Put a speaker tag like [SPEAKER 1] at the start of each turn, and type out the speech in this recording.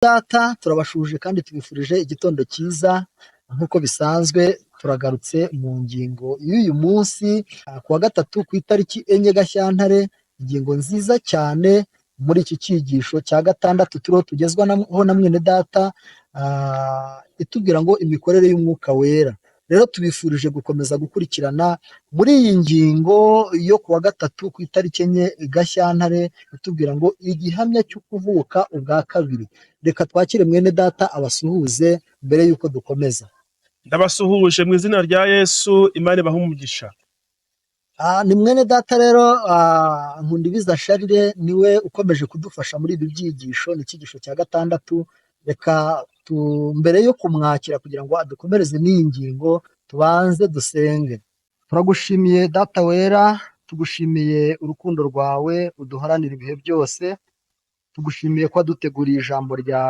[SPEAKER 1] Data turabashuje kandi tubifurije igitondo cyiza. Nk'uko bisanzwe turagarutse mu ngingo y'uyu munsi ku wa gatatu ku itariki 4 Gashyantare, ingingo nziza cyane muri iki cyigisho cya gatandatu turiho tugezwaho na mwene data, itubwira ngo imikorere y'umwuka wera. Rero tubifurije gukomeza gukurikirana muri iyi ngingo yo ku wa gatatu ku itariki 4 Gashyantare, itubwira ngo igihamya cyo kuvuka ubwa kabiri. Reka twakire mwene data abasuhuze mbere y'uko dukomeza.
[SPEAKER 2] Ndabasuhuje mu izina rya Yesu, Imana ibahe umugisha.
[SPEAKER 1] Ni mwene data rero Nkundibiza Charles, niwe ukomeje kudufasha muri ibi byigisho. Ni icyigisho cya gatandatu. Reka mbere yo kumwakira kugira ngo adukomereze n'iyi ngingo, tubanze dusenge. Turagushimiye Data wera, tugushimiye urukundo rwawe uduharanira ibihe byose, tugushimiye ko waduteguriye ijambo ryawe.